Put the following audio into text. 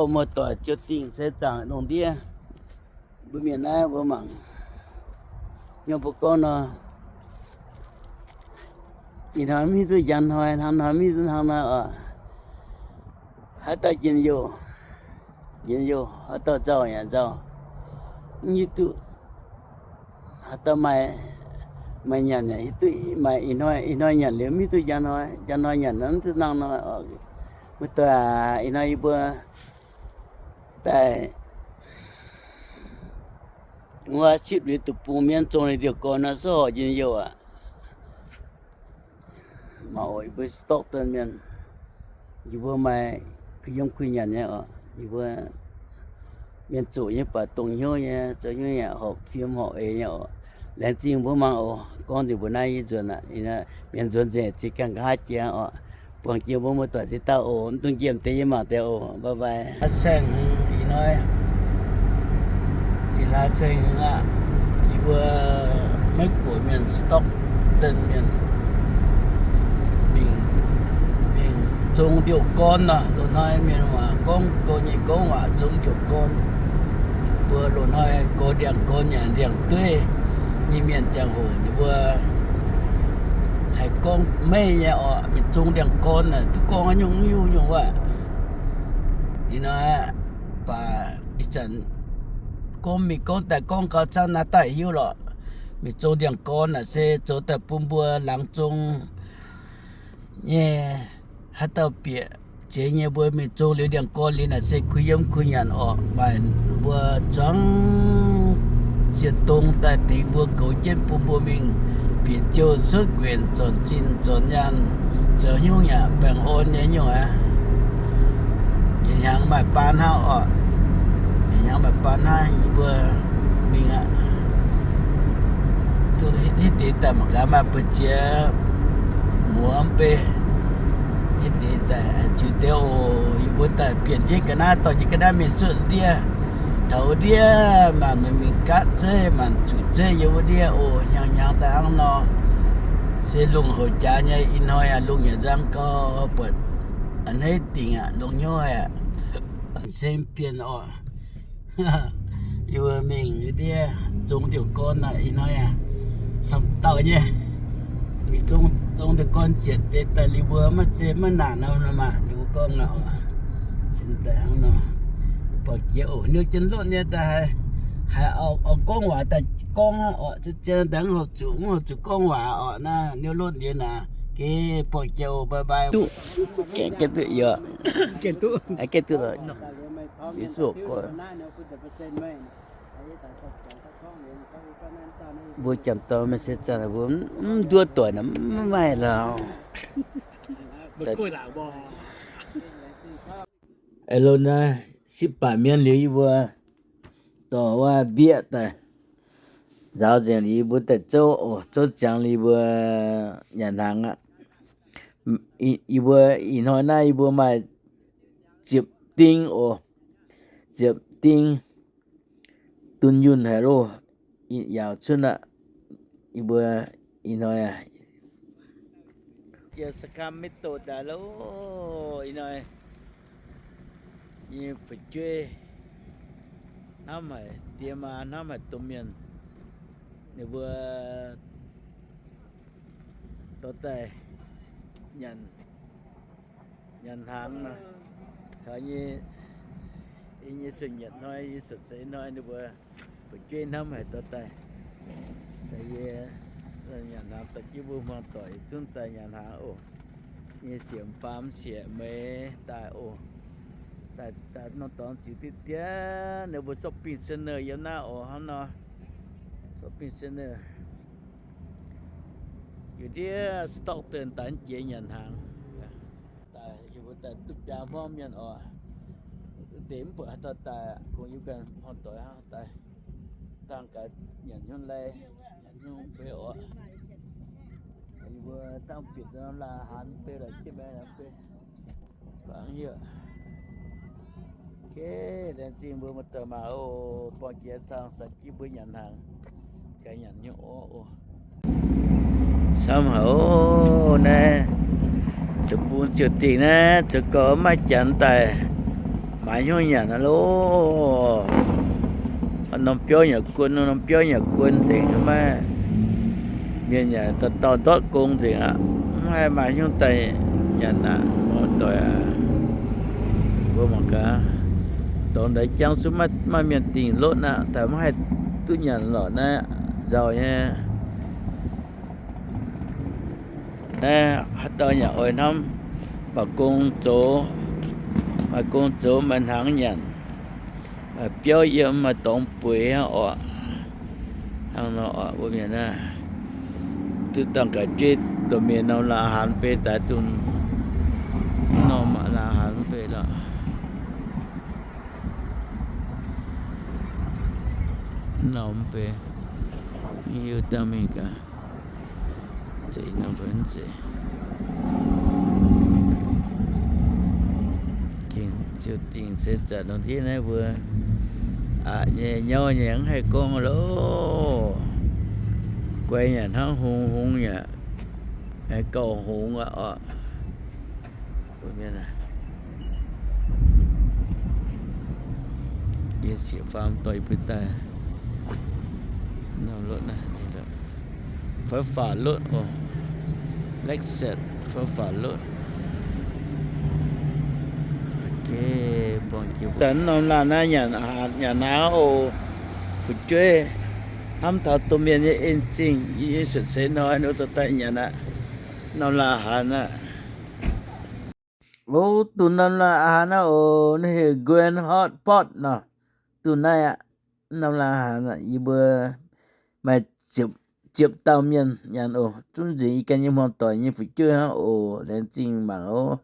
Muoz-doic ziouc dingh se zaangc lungh ndiev. Mbuo mienh naaiv mbuo mangc, nyei mbuo gorngv nor, ih hnoi mv hiuv duqv njang hnoi, hnangv hnoi mv hiuv duqv hnangv hnoi oc. Haaix dauh njien-youh, njien-youh, haaix dauh nzauh yaac nzauh. Mv hiuv duqv haaix dauh maaih, maaih nyanc yaac hiuv duqv maaih ih hnoi, ih hnoi nyanc liuz mv hiuv duqv njang hnoi, njang hnoi nyanc mv hiuv duqv hnangv hnoi oc. Muoz-doic aac, ih hnoi yie mbuo daaih wuov sipv liuz deic-bung mienv zong liuz ndiouh gorn nor, se horpc njien-youh aqv. Mangc oc, yie mbuo Stockton mienh, yie mbuo maaih kuh yiem kuh nyanc nyei oc. Yie mbuo mienh zuqc nyei baac dongh hnyouv nyei, zoux hnyouv yaac horpc fiem horpc eix nyei oc. Laengz zingh mbuo mangc oc. Gorngv nzengc mbuo naaiv yie nzuonx aqv. Mienh nzuonx nzengc ziex ganh nqa'haav jiex oc. Buangh jiex mbuo muoz-doic ziex dauh oc. Mv dungx njiemc deix yie mangc deix oc. Bye bye. Saeng-hmz ih hnoi, zinh hlaax saeng-hmz aqv. Yie mbuo Meiv Guoqv mienh, Stockton mienh mingh, mingh zong ndiouh gorn nor. Loz-hnoi mienh waac gorngv, gorngv nyei gorngv waac zong ndiouh gorn. Mbuo loz-hnoi goux ndiangx-gorn yaac ndiangx-dueiv nyei mienh ziangh hoc ninh mbuo haih gorngv meiv nyei oc. Mingh zong ndiangx-gorn naaic duqv gorngv nyungc-nyungc wuov. Ih hnoi baac ih zanc gorngv mingh gorngv daaih gorngv gau camv naaiv daaih hiuv lorqc. Mingh zong ndiangx-gorn naaic se zoux daaih bun mbuo laangz zong nyei. Haaix dauh bieqc zeix nyei mbuo mingh zong liuz ndiangx-gorn liuz naaic se kuh yiem kuh nyanc orqc. Maaih mbuo zuangx zien dong daaih tengx mbuo goux jienv bun mbuo mingh bieqc ziouh cuotv nquenc zornc zinh zornc nyaanh, zoux hnyouv yaac baengh orn nyei nyungc aqv. Yietc hnyangx maaih baan hnangv orqc. Yietc hnyangx maaih baan hnangv yie mbuo mingh aqv. Duqv hitv deix daaih mangc gaax maaih buoz-jiex muoz mv bei. Hitv deix daaih ziux deix oc. Yie mbuo daaih bienh jienv ga'naaiv dorh jienv ga'naaiv mingh cuotv ndiev. Taux ndiev maanc mingh mingh gaatv zeiv, maanc zuqc zeiv yiem wuov ndiev oc. Hnyangx hnyangx daaih hnangv nor. Se lungh houc jaax nyei, ih hnoi aqv lungh yaac nzang gau, buatc a'hneiv dingc aqv, lungh hnyouv aqv. Seng bienh orqc. Yie mbuo mingh ndiev zong ndiouh gorn aqv, ih hnoi aqv, camv dauh nyei. Mingh zong, zong ndiouh gorn zietc deix daaih liuz mbuo maiv zeiz maiv naanc nor maah, ninh mbuo gorngv aqv. Sin daaih hnangv nor, buatc jiex oc, niu jienv lotv nyei daaih haiz, haiz auv gorngv waac daaih gorngv orqc, zien daaih mv horpc zuqc, mv horpc zuqc gorngv waac orqc naaiv, niu lotv liuz naaic, geh buangh jiex oc, bye bye. Duqv, gaengh duqv, yaac gaengh duqv, gaengh duqv lorqc. Yesu gorngv, mbuo janx-dorn maiv se zanc mbuo mv nduov doic naaic mv maaih lorqc. Eix lon naaiv sipv baaic mienv liuz yie mbuo dorh wuov mbieqv daaih nzaaux nzengc liuz yie mbuo daaih zouv oc. Zouv ziangx liuz yie mbuo nyanc hnaangx aqv. Yie mbuo ih hnoi naaiv yie mbuo maaih ziepc ding oc. Ziepc ding dunh yunh haic loh. Yaauc cunv aqv. Yie mbuo ih hnoi aqv, jiex Sacramento daaih loh. Ih hnoi nyei fu'jueiv hnamv haic die maa, hnamv haic domh mienh. Ninh mbuo dorh daaih nyanc, nyanc hnaangx nor. Taux nyei, yie nyei sueih nyietc hnoi, yie sueih seix hnoi, ninh mbuo fu'jueiv hnamv haic dorh daaih. Se yie nyanc hnaangx dorh jienv mbuo hmuangx doic yietc zungv daaih nyanc hnaangx oc. Yie siec faam siec meix daaih oc. Daaih, daaih norm dorngx ziux diqv diev, ninh mbuo shopping center yiem naaiv oc, hnangv nor. Shopping center. Yie ndiev Stockton daaih jiex nyanc hnaangx. Daaih yie mbuo daaih duqv biaa hmuangv mienh oc. Deix mv buatc haaix dauh daaih, kungx yie ganh hmuangx doic hnangv daaih. Dangh gaax nyanc hnyouv lai, nyanc hnyouv mv bei oc. Yie mbuo dangh bieqc norm laaix haanz mv bei lorqc, jienv maiv mv bei. Bangc hieh. Laengz zingh mbuo muoz-doic mangc oc. Buangh jiex cang sai jienv mbuo nyanc hnaangx, gaax nyanc hnyouv orv oc. Camv haic oc. Naaiv deic-bung ziouc dingc naaiv zoux gau maiv janx daaih. Maaih hnyouv nyanc aqv loh. Norm biauv yaac guon, norm biauv yaac guon nzengc, maiv, mienh yaac dauh dauh ndortv gong nzengc aqv. Mv haih maaih hnyouv daaih nyanc aqv, muoz-doic aac. Mbuo mangc gaax, dorngx ndaix jangv zungv maiv maaih mienh dingh lotv aqv, daaih maiv haih duqv nyanc lorqc naaiv nzauh nyei. Naaiv haaix dauh yaac oix hnamv, maaih gong zoux, maaih gong zoux maaih hnaangx nyanc, maaih biauv yiem, maaih dorngx bueix hnangv oc. Hnangv nor oc, mbuo mienh naaiv duqv dangh ga'jueiv dorh mienh norm la'hnaanx beiv daaih dunh norm la'hnaanx beiv lorqc. Norm beiv, yie dangh mingh gaax. Zeiz norm beiv zeiz. Gengh ziouc dingc ceix zanc lungh ndiev naaiv mbuo aqc nyei nyauv nyei mv haih gorngv loh. Guai yaac hnangv hungx, hungx yaac gauh hungx aqv oc. Yie sieqv faam dorh yie mbuo daaih norm lotv naaiv, fai faaux lotv oc, Lexus fai faaux lotv. Daaih norm laanh naaiv nyanc hnaangx oc. Fu'jueiv hnamv taux domh mienh nyei en zingh, yie suonc seix nor, ninh mbuo dorh daaih nyanc aqv. Norm laanh hnaangx aqv. O, dunh norm laanh hnaangx aqv oc. Naaiv heuc Grand Hot Pot nor. Dunh naaiv aqv. Norm laanh hnaangx aqv, yie mbuo maaih ziepc dauh mienh nyanc oc. Zungv nzengc yie ganh nyei hmuangv doic nyei fu'jueiv hnangv oc. Laengz zingh mangc oc.